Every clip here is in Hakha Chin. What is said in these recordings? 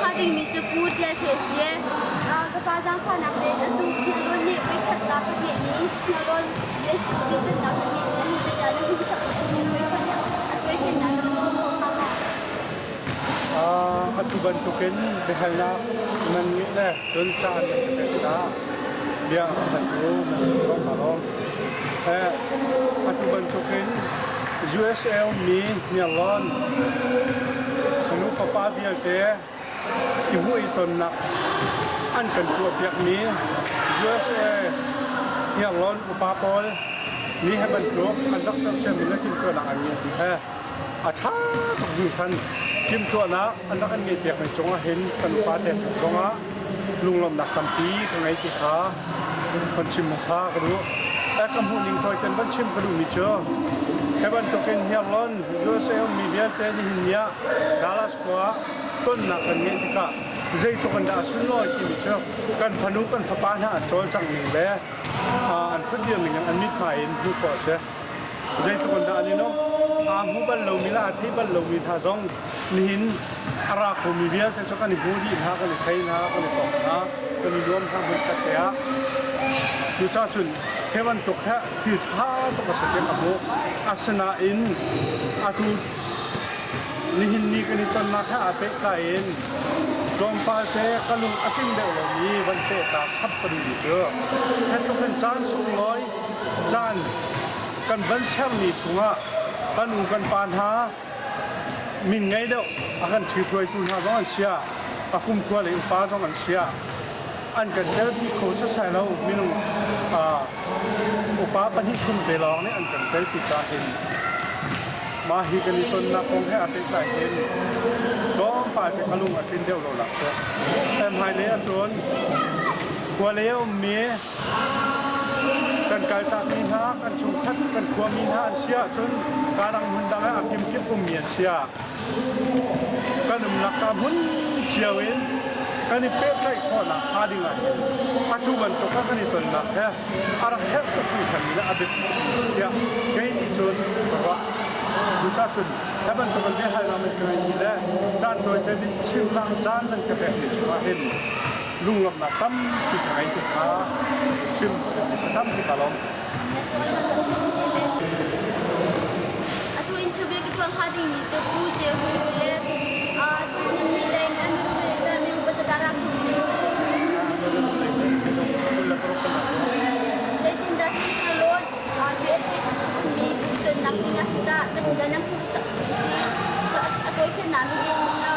hnga dingmi cu Pu Ṭial Hre a si. Ka pa zaangfahnak tein atu Hniarlawn nih voikhatnak ka ngeihmi Hniarlawn USB tonnak ka ngeihmi a hnu ah na hmuhsakmi a si. A tuaifiannak na kan chim kho hnga maw? Atu bantukin biahalnak nan ngeih le cun caan nan ka pek tikah bia ka hal u nan si zong kaa lawm. Atu bantukin USA ummi Hniarlawn fanu fapa vialte i hmuh i tonnak an kan tuahpiakmi USA Hniarlawn upa pawl nih hi bantuk an rak sersiammi le timhtuahnak an ngeihmi he a ṭha tuk hringhran. Timhtuahnak an rak an ngeihpiakmi cungah hin kan upa te cung zongah lunglawmhnak tampi ka ngei ti kha kan chim hmasa ka duh. Ka hmuhning tawiten van chim ka duhmi cu hi bantukin Hniarlawn USA ummi vialte nihin ni ah Dallas khua ah tonnak kan ngeih tikah zeitluk in dah a sunlawi timi cu kan fanu kan fapa hna an cawlcangh ning le an ṭhutdir ning in an mithmai in hmuh khawh a si. Zeitluk in dah an i nuamh? Aa hmu bal lomi le aa thei bal lomi hna zong nihin a ra khomi vialte cu kan i hmu dih hna, kan i thei hna, kan i tong hna, kan i nuam hna hmunkhat te ah. Cucaah cun hi bantuk he thil ṭha tuk a si tiah ka hmuh. Asinain atu nihin ni kan i tonnak he aa pehtlai in tlawmpal te ka lung a tling deuh lomi van pehtak chap ka duhmi cu hi tluk hin caan sunglawi caan kan van sermi chungah kan u kan pa hna min ngei deuh a kan ṭhithruaitu hna zong an sia a kumkhua le upa zong an sia an kan telpi kho sasai lo minung upa pahnih thum te lawng nih an kan telpi ca hin mah hi kan i tonnak kong he aa pehtlai hin tlawmpal te ka lung a tlin deuh lo lak si hmailei ahcun khua lei a ummi Kan kaltakmi hna, kan chungkhat, kan khuami hna an si ahcun kaa hmun dang ah a kimkip ummi an si ah kan umnak ka hmun cio in kan i pehtlaih khawhnak hnga ding ah hin atu bantuk ah kan i tonnak he a rak herh tuk hringhranmi le a biapi tiah kei nih cun ka ruah. Cucaah cun hi bantuk in biahalnak nan ka ngeihmi le caan tawite nih chimnak caan nan ka pekmi chungah hin lunglawmhnak tampi ka ngei ti kha chim ka tampi ka lawm. Atu interview ka tuah hnga dingmi cu Pu Ceu Hu si. Atu nan nih lei in an minung pasatara phun si. Zeitindah Sinhalon USA ka chimmi tonnak ding ah dah kan nan hmuh sak mi si. A tawifiannak mi te chim lo.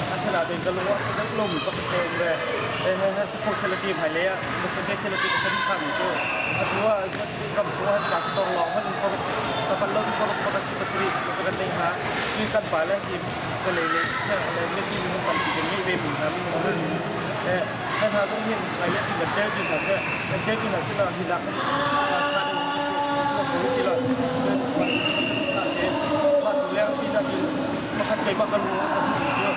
Asinain ka lung a si deuh lomi pakhat te um ve. He hmailei ah na cu atu ah ram chung ah pastor lawng hmanh in ka pal lo cu paruk pakhat si pasarih cu kan nei hna. Cu kan pa le hi ka lei le siseh le mipi minung tampi kan ngeih ve mi hna minung han he hna zong hin hmailei cu kan tel ti hna seh kan tel ti hna seh hi nak kan tha deuh ko si lo cun hna seh mah cu leng pi na cun pakhat keimah kan lung a duh cu a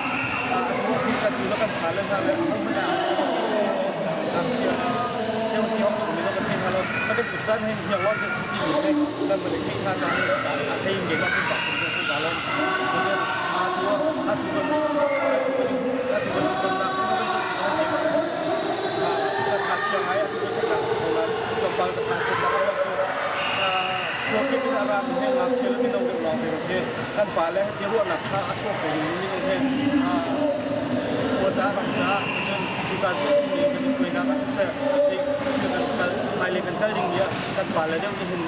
kan tu kan tha le hna le a hmun ah ngakchia theo thiong chung mi kan thei hna lo ka dek tuk caan hin hiang lon kan si ti mi he kan van thei hna caan a thei in keimah pumpak cung kan ka lom a tu a tu kan a tu kan kan nak ka tha chia ngai a tu kan nak si ko la tlawmpal ka tha set la ka cu khua kip in a ra mi he ngakchia le mino deuh lawng te si kan pa le ti ruahnak kha a chuak ko ding minung he khua ca ram ca cun tutan mi kan i hruainak ah siseh kan kal hmailei kan kal ding mi ah kan pa le deuh nih hin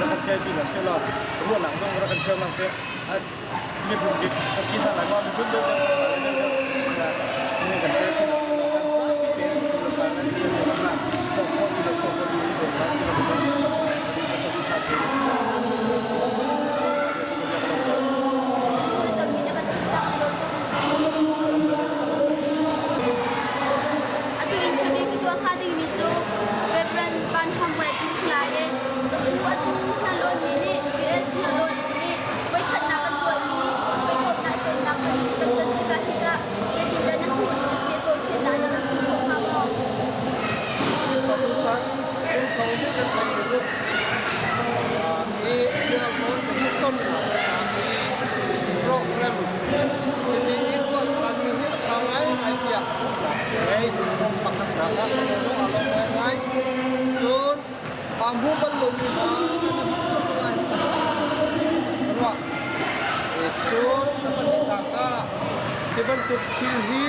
rak kan telpi hna seh law ruahnak zong rak kan cheu hna seh miphun bik kan ti hna lai ma miphun deuh deuh kan pa le deuh deuh nih kan telpi hna seh law kan zapi tein kan ti hna sok khawh ti lo sok khawh ti lo sok khawh ti Atu interview ka tuah hnga dingmi cu Reverend Van Ham Wai Cin si lai i atu Hnalawn mi nih US Hnalawn nih hna kan i hmuh ngai ka ruah. Cun na pahnihnak ah hi bantuk thil hi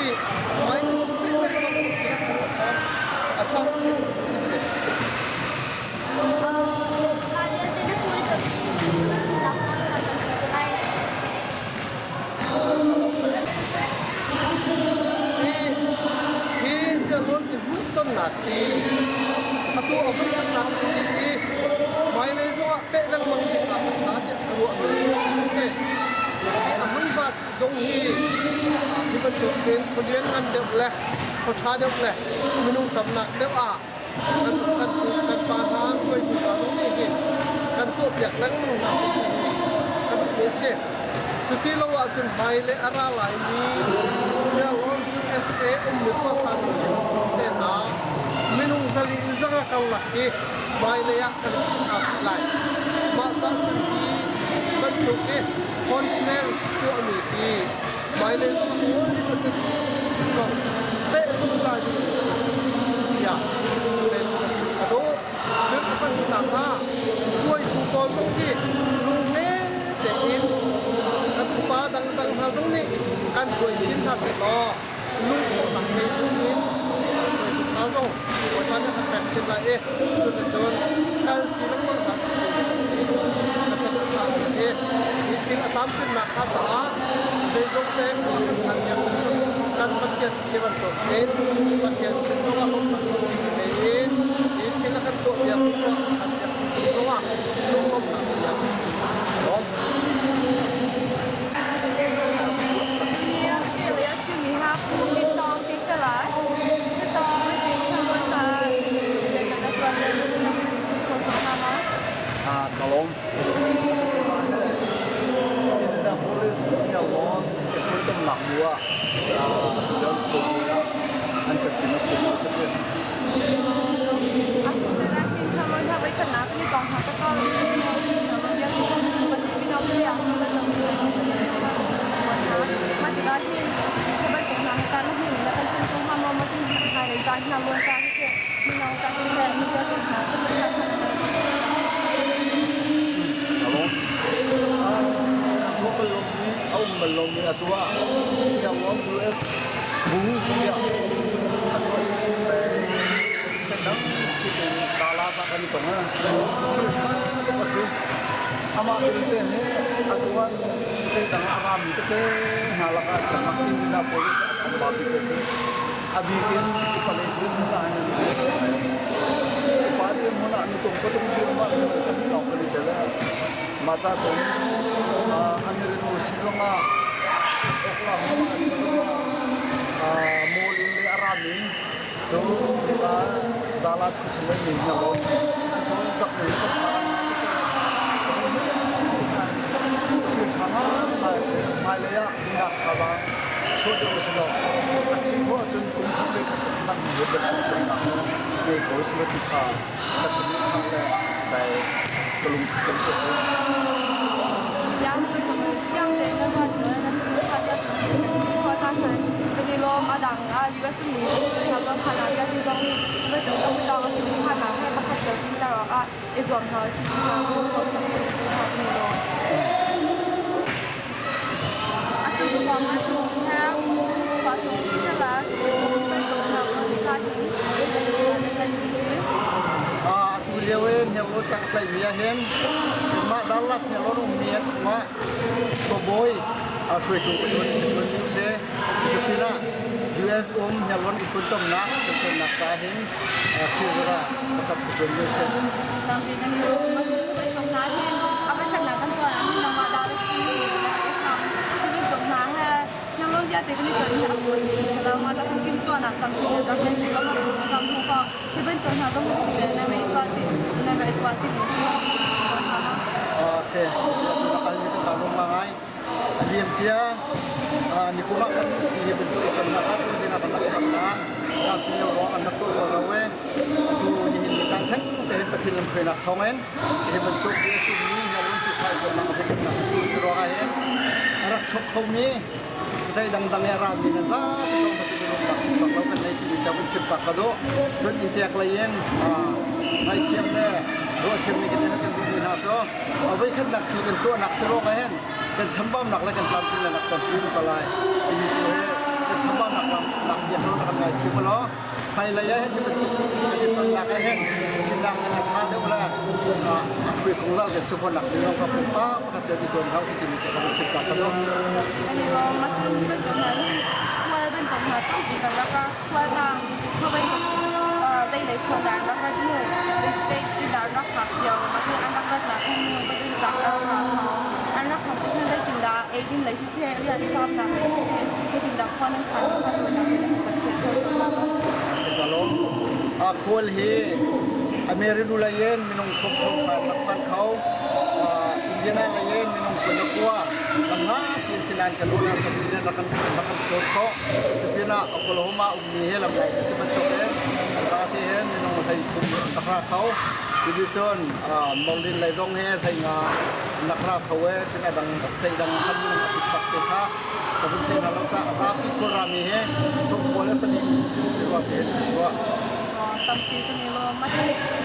hmai peh lengmang tiah ka ruah fawn. A ṭha tuk a si. Mah vialte na hmuh i tonmi kan sinak kong kan tampi te lai. Hi hi tialrawn i hmuhtonnak hi atu a voikhatnak a si i hmailei zongah peh lengmang ding ah a ṭha tiah ka ruahmi a si. Hi a hmunhma zong hi hi bantuk in khualian ngan deuh le khuaṭha deuh le minung tamnak deuh ah kan kan kan pa hna hruaitu hna zong nih hin kan tuahpiak lengmang hna seh ti hi ka duhmi a si. Cuti lo ahcun hmai le a ra laimi Yangon USA ummi khuasa te hna minung zali in zanga karlak hi hmailei ah kan aa lai. Mah ca cun hi bantuk hi conference tuahmi hi hmailei zongah a si lo peh zungzal ding tiah cu le cu kan chim ka duh. Cun a pahnihnak ah hruaitu pawl zong hi lungre tein kan upa dangdang hna zong nih kan hruai chin hna sehlaw lungthawhnak ngei in hruaitu ṭha zong Bawipa nih a kan pek chin lai i cuticun kal ṭi lengmang hna ka saduhthah a si i hi thil a tlamtlinnak hnga caah zeizong te khua kan khan piak cu kan Pathian a si bantukin Pathian sin zongah lawmhnak tampi ka ngei i hi thil a kan tuahpiak khua kan khan piak cung zongah lunglawmhnak bia ka chim lawm. Ka lawm. Indianapolis Hniarlawn i funtomnak bu ah atu lio an ka chim a chim ka si. A um bal lomi atu ah Hniarlawn US bu tiah atu dang Kala sa kan i tong a thil ṭha tuk a si. Amah belte hi atu ah state dang a rami tete hna lakah kanmah Indianapolis a chamba bik a si. A bik in upalei hmun ah hin upa dirhmun ah nutung patung dirhmun ah kan lawng kan i tel. Mah ca cun an i rin si zongah Oklahoma a si zongah mall in le a rami cu hika Dallas khuachung in min hna law cun cak in kan thil ṭha ngai a si. Hmailei ah minak thaba chuah deuh a si lo. A si khawh ahcun kum khat le khat nak mi biatak tonnak ngei ko si lo ti kha ka saduhthah le dai ka lungthin kan ka si. Atu lio i Hniarlawn cang tlaihmi ahhin mah Darlat Hniarlawn ummi an chungah khuabawi hruaitu ka ṭuan ka ṭuan ding si. Cu pinah US um Hniarlawn i funtomnak ṭhanchonak caah hin thilzara pakhat ka ṭuan ding si. Se kal mi ka lung ngai a liam cia ni kuma kan hi bentuk kan na ka tu dina kan kan na ka sin lo ro an tu lo lo we tu ni hin ni kan theng te hin pathin lam khoi nak thong en hi bantuk hi a summi na lung tu khai ko nang a na tu si ro a hin rak chok kho mi state dangdang e rami na za te tong ba si lung bak chim lo kan nei ti ta bun chim tak ka do cun in tek lei in ngai thiam le Ruahthiammi kan i kan duhmi hna cu a voikhatnak thil kan tuahnak si ruang ah hin kan chambaunak le kan tlamtlinnak tampi um ko lai. Hi tu hi kan chambaunak lam nak biak lo kan ngai thiam law hmailei ah hin hi bantuk kan i tonnak ah hin thinnak in a ṭha deuh le a hruai kongzal kan si khawhnak ding zong kha pumpak pakhat cio i zuam hau si timi te ka vun chim ta ka duh. Kan i lawm. Macun bantuk hna hi khual bantuk hna tampi kan rak ra. Khual tang khuavei zeilei khua dah an rak rat mu. State ti dah an rak phak cio. Macun an rak ratnak khan mu pazin tlak an rak ra kho. An rak phak tikhin zeitindah eidin lei siseh, rian caamnak lei siseh, zeitindah khua nan phan kha tuahnak in nan kan chiah cio hna. Ka lawm. Khual hi Amerinu lei in minung sawm thong kha rak phan kho. Indiana lei in minung 29 lamhla pi sinan kan unau kan in rak kan rak kan tlawn khawh. Cupinah Oklahoma ummi he lamlai a si bantuk in zate he minung 13 rak ra kho. Cuti cun Merlin lei zong he 15 rak ra kho e cun a dang state dang khan minung a pikpak te kha ka vun thei hna lo caah a zapi khualrami he 94 si rua te hin ruah. Tampi kan i lawm.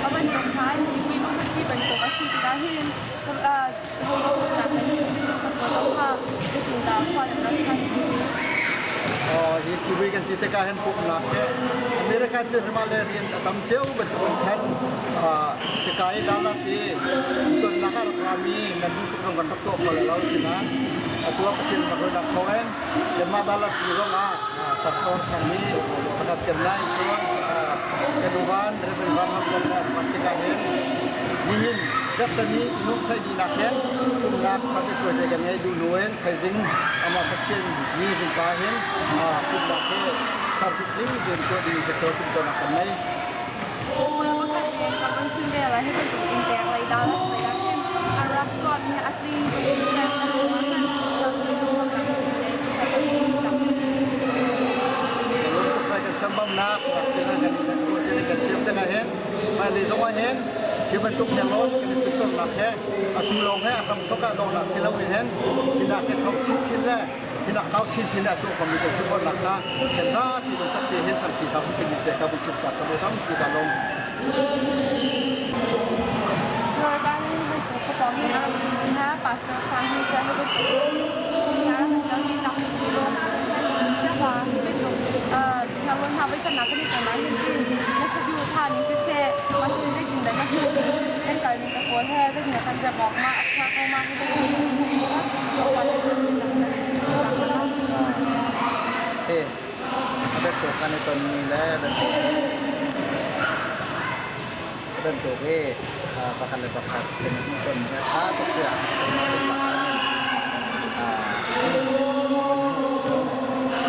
A bantuk hna in civui lungpi bantuk a si tikah hin Hi civui kan ti tikah hin pumhnak he America cu mah le rian a tam cio bantuk in khan sikai dalat i tonnak a rak rami nan duh tuk zong kan rak tuah kho lo sinain atu ah Pathian rak ruahnak thawngin kanmah dalat chung zong ah pastor sang nih pakhat kan lai cun kan uvan Reverend Van Hap Kong kan tikah hin nihin Zarhteni nuhsai dinak hin pumhnak sakhi te kan ngei duh hnu in thaizing amah Pathian ni zingka hin pumhnak hi sarbik tling tein tuah ding ka caw timhtuahnak kan ngei. Pakhat in ka van chim ve lai hi bantuk in tek lei dah lei ah hin a rak tuahmi a tling tuk in kan cungah khan rak Kan chambamnak rak kan kan thiam te hin hmailei zong ah hin hi bantuk hniangrawn kan i funtomnak he atu lawng he a hram thok ah donghnak si loin hin hinak he ṭhawng chinchin le hinak kau chinchin le atu khomi kan si khawhnak kha kan zapi lungtak te hin tampi ka timi te ka vun chim ta ka tampi ka lawm. Jordan bantuk khuapawng in a rak ummi hna pastor fa hi cu hi bantuk a rak um mi nak siapa hi bantuk hna hna voi khat nak kan i ton ah hin na saduh ning siseh mah zeitin dah na hmuh kan kal ning ka kawl he zeitin dah kan remh awk ma a ṭha ko ma hi Si a bantuk kan i tonmi le bantuk i pakhat le pakhat kan i hmuhtonmi a ṭha tuk tiah keimah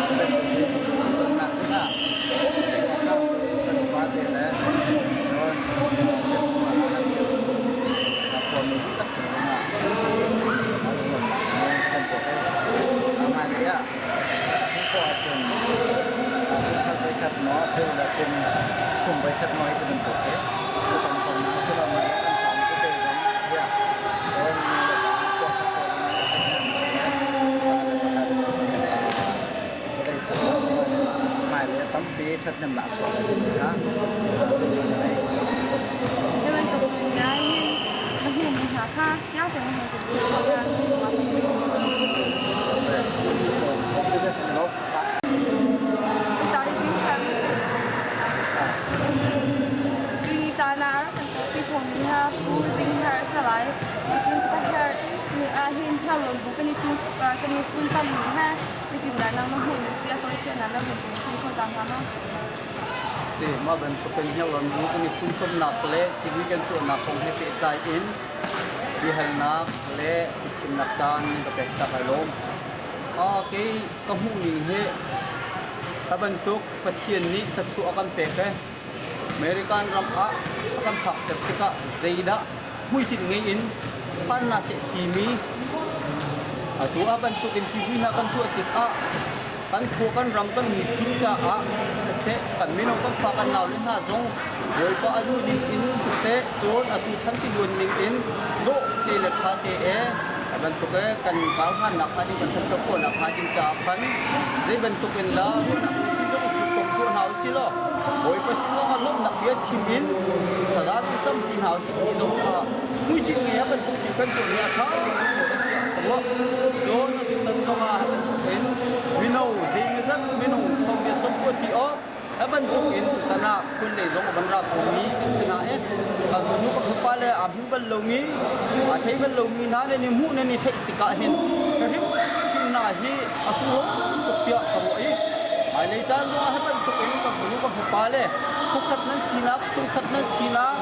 pumpak in tonnak dingah kan upate le khuami dihlak cung zongah kan tuah hmailei ah si khawh ahcun kum khat voikhat maw asilo kum kum voikhat maw hi ti bantuk hi tutan kong asilo mah kan fami tete zong tiah cun nu le pa tuah khat ko hmailei ah tampi ṭhathnemnak a chuak lai timi kha Hi bantuk in hin na hmuhmi hna kha ngang tein hung kan chim ko hna. Tuni caan ah a rak kan tuahpi khomi ha Pu Zing Her Salai Cun ka herh ni ah hin hnarlawn bu kan i tu kan i funtom mi he zeitindah nang na hmuh ning si a tawifiannak na vun kan chim kho ta hnga maw? Si, mah bantuk in hnarlawn bu kan i funtomnak le civui kan tuahnak kong he pehtlai in biahalnak le biachimnak caan ka pek ca kai lawm. Kei ka hmuh ning hi ka bantuk Pathian nih thluachuah a kan pek i American ram ah a kan phakter tikah zeidah hmuitinh ngei in phan hna seh timi atu ah bantuk in civui hna kan tuah tikah kan khua kan ram kan miphun caah siseh kan mino kan fa kan naule hna zong Bawipa a duh ning in siseh cun atu chan ti luan ning in dawh te le ṭha te e bantuk e kan kar hlannak hnga ding kan thancho khawhnak hnga ding caah khan zei bantuk in dah ruahnak lungthin zong i tuk tuah hna. hna usih law Bawipa sin zongah lawmhnak bia chim in thaza zong tampi hna usih ti zong kha hmuitinh ngei a bantuk thil kan tuahmi a ṭha tiah ka ruah. Cun a tutan zongah hi bantuk in mino zeimawzat minung sawmriat sawmkua ti awk a bantuk in tutan ah phun lei zong a van ra khomi kan si nain kan fanu ka fapa le aa hmu bal lomi aa thei bal lomi hna nan i hmuh nan i theih tikah hin ka hrimhrim hna hi a sunglawi tuk tiah ka ruah i hmailei caan zongah hi bantuk in ka fanu ka fapa le phukhat nan sinak chungkhat nan sinak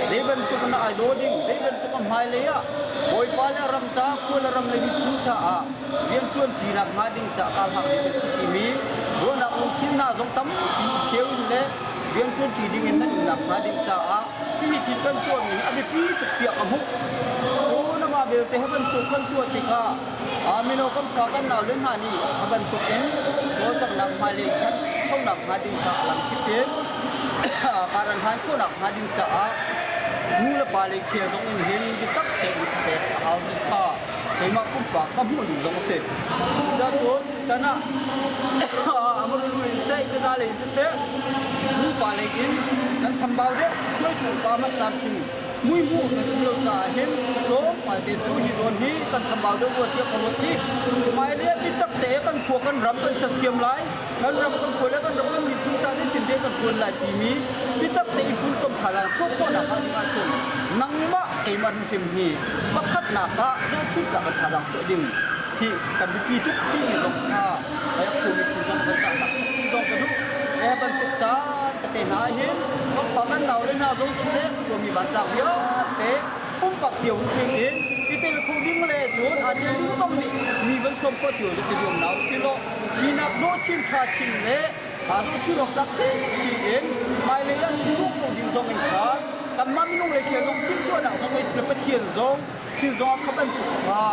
zei bantuk in ai daw ding zei bantuk in hmailei ah Bawipa le ram ca khua le ram le miphun caah rianṭuan ṭinak hnga ding ca kaa hlang ding kan si timi ruahnak lungthin hna zong tampi i cheu in le rianṭuan ṭi ding in nan umnak hnga ding caah hihi thil kan tuahmi hi a biapi tuk tiah ka hmuh. Cun amah belte hi bantuk kan tuah tikah mino kan fa kan naule hna nih a bantuk in cawlcanghnak hmailei khan chonak hnga ding caah lamkip in karan hlan khawhnak hnga ding caah nu le pa lei khel zong in hin biatak tein pek a hau ti kha keimah pumpak ka hmuh ning zong a si. Cucaah tan ah Amarulu in seh, Canada lei in siseh, nupa lei in nan chambau deuh, hruaitu upa hmanh tlamtling muihmuh nan um lo caah hin tlawmpal te cu hi zawn hi kan chambau deuh rua tiah ka ruat i hmailei ah biatak te kan khua kan ram kan sersiam lai, kan ram kan khua le kan ram kan miphun ca zeitin te kan tuan lai timi biatak te i funtom thazaang chuah khawhnak hnga ding ahcun nangmah keimah hrimhrim hi pakhatnak ah zohchunhnak kan thazaang chuah ding hi kan biapi tuk timi zong kha a khumi sin zong kan cahnak tuk zong ka duh. He bantuk caan tete hna hin kan fa kan nau le hna zong siseh khuami vantlak vialte pumpak cio hrim in i tel kho ding le cun aa tel duh bang nih mi van sawm khawh cio zong i zuam hna usih law hi nak dawh chin ṭha chin le aa dawh chin awk tlak chinchin in hmailei ah cun tuah khawh ding zong in khan kanmah minung lei khel zong timhtuahnak zong ngei sile Pathian zong thil zong a kha bantuk kha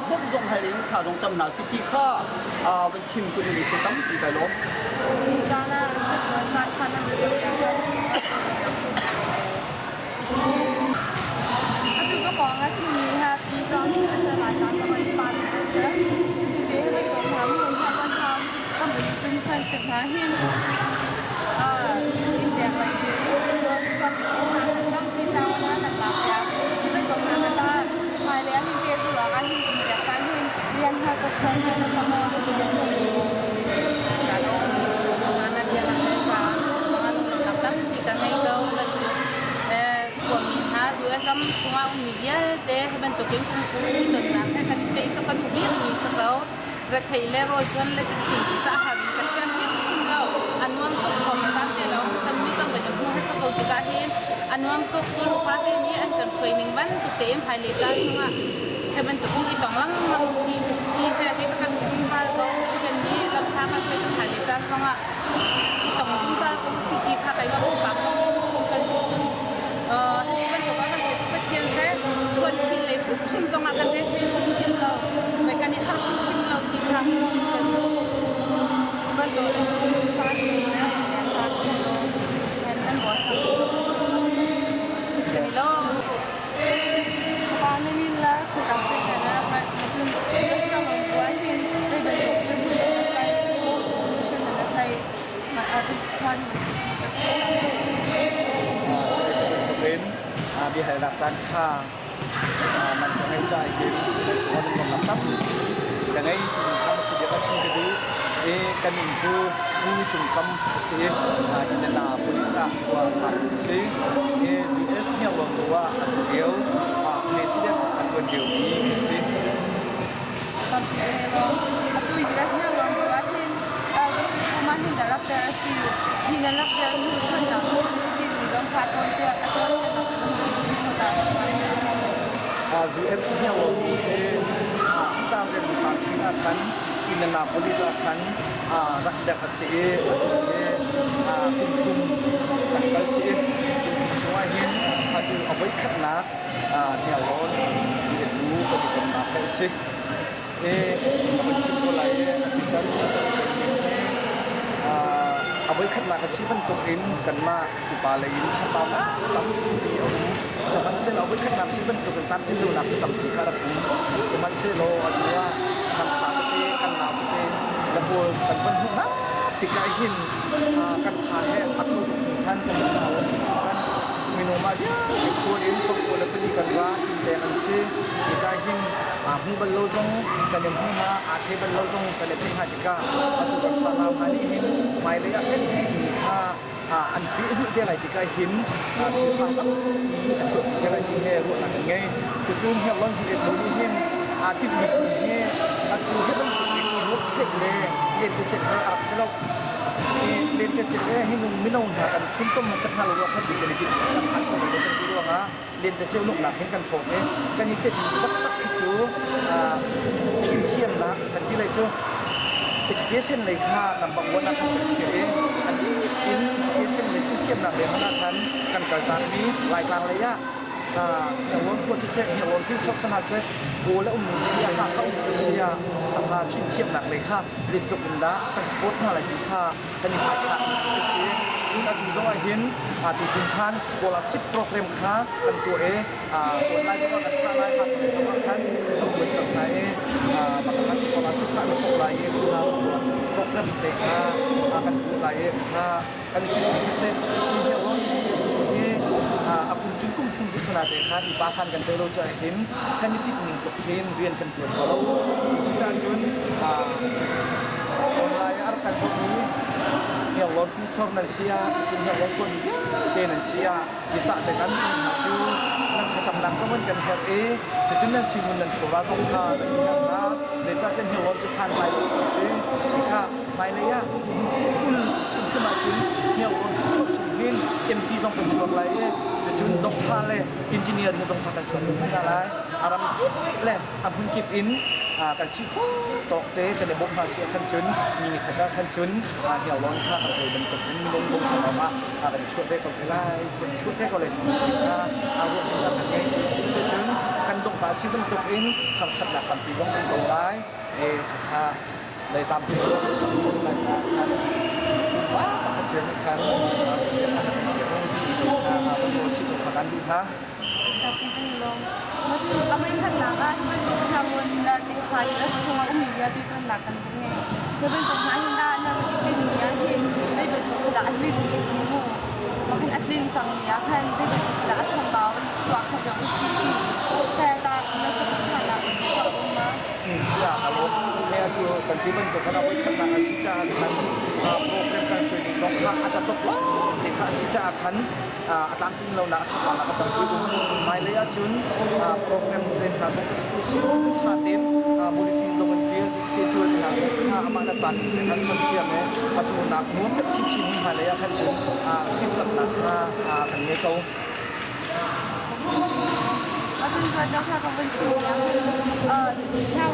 bawmh zong hal in kha zong tam hna si ti kha van chim kun in si tampi kai lawm. Caan ah caan caan Atu ka pawng ah thimi ha pi tawng a ser lai caan ka hoi pa mi an ser. Tute he vai ko hna mu ha ban ham kan bin pin san te hna hin in pek lai ki chuan ti hna kan tam pi chang na kan lak ya. Vai ko hna ka ta hmai le hin pe su ah hin in pek kan hin rian ha ko sai he na ka mo Khuami hna US ram chungah ummi vialte hi bantukin phungphung i tonnak he kan tei cu ka duh bikmi si ko. Retheih le rawlchuan le tikhi caah har in ka chia hrimhrim lo. A nuam tuk thawng a caan te lawng kan mi kan van i hmu hmasa ko tikah hin a nuam tuk. Cun upate nih an kan hruai ning bantuk tein hmailei caan chungah hi bantukin i tong lengmang usih ti he kei ka duh zungzal ko. Pathian nih lamhla kan hruai cang hmailei caan zongah i tong zungzal ko usih ti kha keimah pumpak zong in chim kan duh. Hi bantuk ah kan hruaitu Pathian he chuan thil le hrimhrim zongah kan re thei hrimhrim lo. Vai kan i harh hrimhrim lo ti kha chim kan duh. Bantuk caan na caan nan ruah Kan i lawm. Pa na min la ka se ka na rak cun ram an buai hin zei bantuk dirhmun na kai position na kai ma a khan in biahalnak caan ṭha man ka ngei ca hin kan cungah tampi ka ngei timi kha si bia ka chim ka duh i kan inn cu Pu Cung Kam a si i Indianapolis ah khua a sa a si i US Hniarlawn bu ah a tu lio president a ṭuan liomi a si. Atu i US Hniarlawn bu ah hin kuma hin na rak der a si. Hi na rak der hnu chonnak mi zong kha tawn a tawn US Hniarlawn bu hi tang rian ta chin ah khan Indianapolis ah khan rak dek a si i atu hi kum thum kan kal si i kum thum chungah hin atu a voikhatnak Hniarlawn tu kan i komnak hi a si. I ka van chim ko lai i atu kan a voikhatnak a si bantuk in kanmah upa lei in chambaunak tampi a um. Sihmanhsehlaw a voikhatnak si bantuk in tlamtlin lonak cu tampi kha rak um. Sihmanhsehlaw atu ah kan fa tete kan nau tete le pawl kan van hmuh hna. Tikah hin kan tha he a tho tuk hringhran, kan tha lo hringhran. Minung mah vialte khual in 94 kan ra innleng an si. Tikah hin hmu bal lo zong kan i hmu hna, aa thei bal lo zong kan i theih hna tikah atu kan fanau hna nih hin hmailei ah kan tinhmi kha an pehzulh te lai tikah hin thil ṭha tampi a chuak te lai ti he ruahnak kan ngei. Cucu Hniarlawn Zinetbu nih hin aa tinhmi hi atu hi bantuk in i ruahsek le lentecelh he a rak si lo. Hi lentecelh he hi mino hna kan phuntom hmasat hna lo ruah kha ti kan i tinh kan phan kho lo kan ti ruangah lentecelh nuknak hin kan thawk i kan i tinh taktak khi cu fimthiamnak kan ti lai cu education lei kha number one ah khan kan chiah i a bik in education lei fimthiamnak lei hmanh ah khan kan kaltakmi Laitlang lei ah Hniarlawn khua siseh, Hniarlawn hrinsor hna seh, Kawl a ummi si ah, Hakha ummi si ah, Hakha fimthiamnak lei kha zeitluk in dah kan support hna lai ti kha kan i hmaithlah a si. Cun atu zong ah hin atu kum khan scholarship program kha kan tuah i online zong ah kan thlah lai, Hakha lei zong ah khan kan buat cang hna i pakhat scholarship kha an sawk lai i scholarship program te kha kan tuah lai i kha kan i tinhmi khi si. Hi Hniarlawn hi a kum cun kum thum cu sana te khan i pa san kan pe lo caah hin kan i tinh ning tluk hin rian kan tuan kho lo. Cucaah cun online ah a rak kan bawmhmi Hniarlawn hrinsor nan si ah, cun Hniarlawn khuami vialte nan si ah biacah te kan duhmi hna cu nan thlacamnak zong an kan herh i cucun nan simun nan chawva zong kha kan in herh hna. Zeicahtiah Hniarlawn cu santlai lo a si. Tikah hmailei ah kul kum ahcun Hniarlawn chuah chung hin MP zong kan chuak lai i cucun doctor le engineer hi zong kha kan chuak hna lai. A ram kip le a hmun kip in kan si khawh tawk te kan i bawmh hna si ahkhan cun mi nikhat ah khan cun Hniarlawn kha kan hawi bantuk in minung bochan awk ah kan i chuah ve ko te lai, kan i chuah ve ko lai ti kha ruahchannak kan ngei. Cucun kan dongh si bantuk in harsatnak tampi zong kan tong lai. Khakha lei tampi zong lai caah khan pa pakhat cio nih khan kan duh hna. Amei khatnak ah hi bantuk hna mun tefa US chungah ummi vialte tonnak kan vun ngei. Hi bantuk hna hin dah na rak i tinmi ah hin zei bantuk dah a tlin mi a si mu? Makhin a tlin cangmi ah khan zei bantuk dah a chambau i tuah kho deuh u si ti he dah na saduhthahnak bantuk a um ma? Sia ka lawm. He atu kan ti bantuk khan a voi khatnak a si caah khan program kan suai ning zong kha a ta cop lawng te kha a si caah khan a tlamtling lonak a chakaunak a tampi um. Hmailei ahcun program zen hna zong tha tein bulletin zong in ṭial schedule hna zong kha amah na caan te khan sersiam i atu nak nuam deuh chinchin hi hmailei ah khan cun timhlamhnak kha kan ngei ko. Atun tuan dong kha ka vun chim yang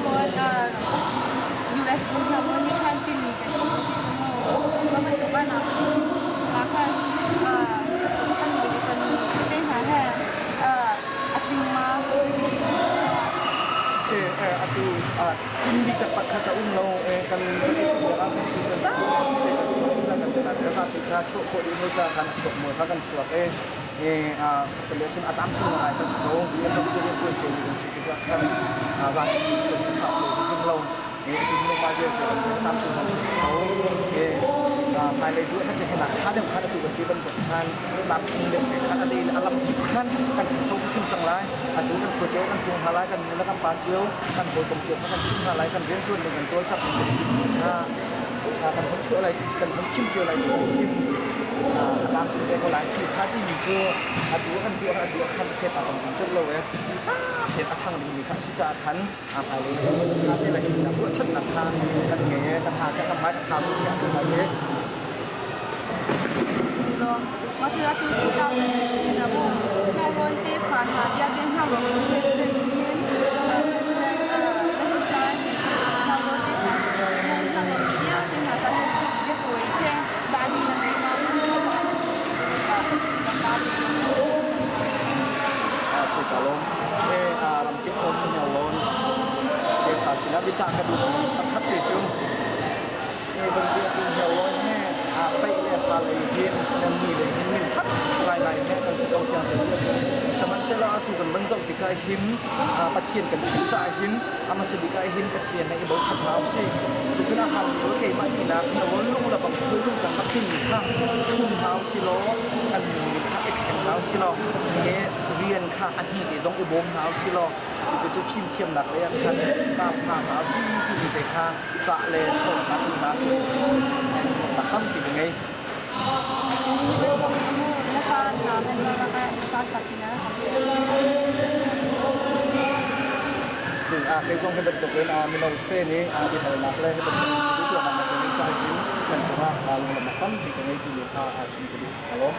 US hna nih khan timi kan ti mu ma bantuk ah na ma khan kan kan te hna he a tling ma Se atu indi taktak kha ca um lo kan kan i ah kan ti kan zapi te kan chuak kan kan kan zapi kha chuah khawh dih lo ca khan chuak mual kha kan chuak e le cun a tam tu ngai kan si ko kan rian tuan cio mi kan si tikah khan zapi kan thah ko ding lo hmailei cu khan hin ṭha deuh khan atu kan ti bantuk khan lam phung deuh te khan a le a lam kip khan kan ṭhangcho hrim cang lai. Atu kan khua cio kan tlung hna lai, kan nu le kan pa cio, kan hawikom cio kha kan chim hna lai, kan rianṭuan ning kan cawlcangh ning kan ti kha kan hun chuah lai, kan hun chim cio lai ti hin a tlangping te ko lai. Thil ṭha timi cu atu kan tuah atu khan a phet a kan colh lo e tein a ṭhang dingmi kha a si caah khan hmailei ṭha te le ruahchannak kha kan ngei i ka tha ka hmai ka tha bu tiah ka ngai i Mah cu atu 2016 ah maw Hnairawn tefa hna vialte Hnairawn president nih hin president na si caan Hnairawn tefa hna vialte hna ca hin biatawi te caan na ngei ma Si ka lawm. Ramkip um Hnairawn tefa sinah biacah ka duh pakhat te cu bantuk cu Hnairawn he paih le pa lei hin nan mi lei hin min that ngaingai he kan si ko tiang te cun Sihmanhsehlaw atu kan van zoh tikah hin Pathian kan thim caah hin a hmasa bik ah hin Pathian he i bochan hna usih. Cucun a hal lio keimah tinak hniarrawn lung le bang lung kan rak timi kha ṭhum hna usih law kan nunning kha i thleng hna usih law ke rian kha a hni te zong i bawm hna usih law cucu fimthiamnak lei ah khan kap hna hna usih timi te kha cah le sawmnak hna cu tampi ka ngei. Kei zong hi bantukin mino te nih biahalnak le hi bantuk tuahnak na kan caah hin kan cungah lunglawmhnak tampi ka ngei timi kha chim ka duh. Ka lawm.